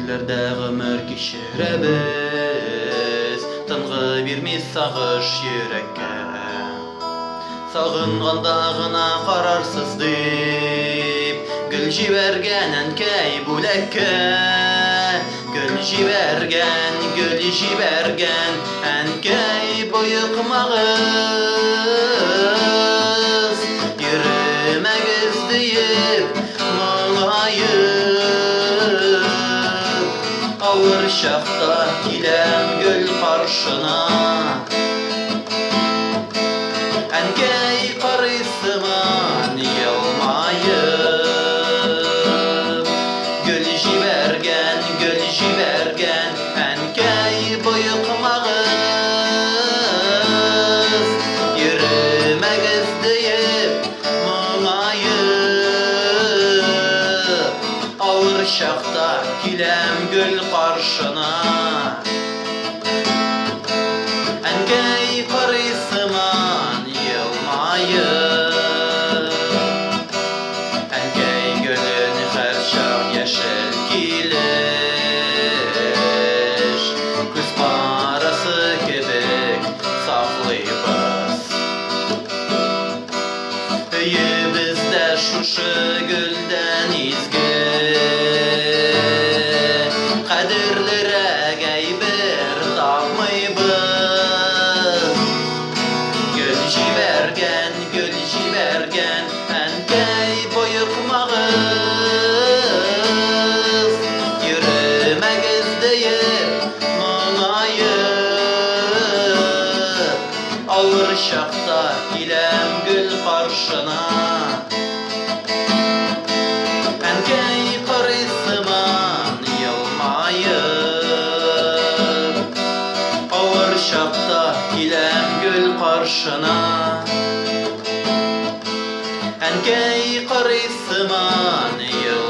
Гөлләрдә гомер кичерәбез, Тынгы бирми сагыш йөрәккә. Сагынганда гына карарсыз дип, Гөл җибәргән әнкәй бүләккә. Гөл җибәргән, гөл җибәргән, Әнкәй, боекмагыз. Йөремәгез диеп, моңаеп, Авыр чакта киләм гөл каршына. Әнкәй карый сыман елмаеп, Гөл җибәргән, гөл җибәргән, әнкәй, боекмагыз. Йөремәгез диеп, моңаеп, Авыр чакта киләм гөл каршына. Әнкәй карый сыман елмаеп. Әнкәй гөлен һәрчак яшел килеш, Күз карасы кебек саклыйбыз. Өебездә шушы гөлдән изге, Кадерлерәк әйбер тапмыйбыз. Гөл җибәргән, гөл җибәргән, әнкәй, боекмагыз. Йөремәгез диеп, моңаеп, Авыр чакта киләм гөл каршына. Әнкәй карый сыман елмаеп. Авыр чакта киләм гөл каршына. Әнкәй карый сыман елмаеп.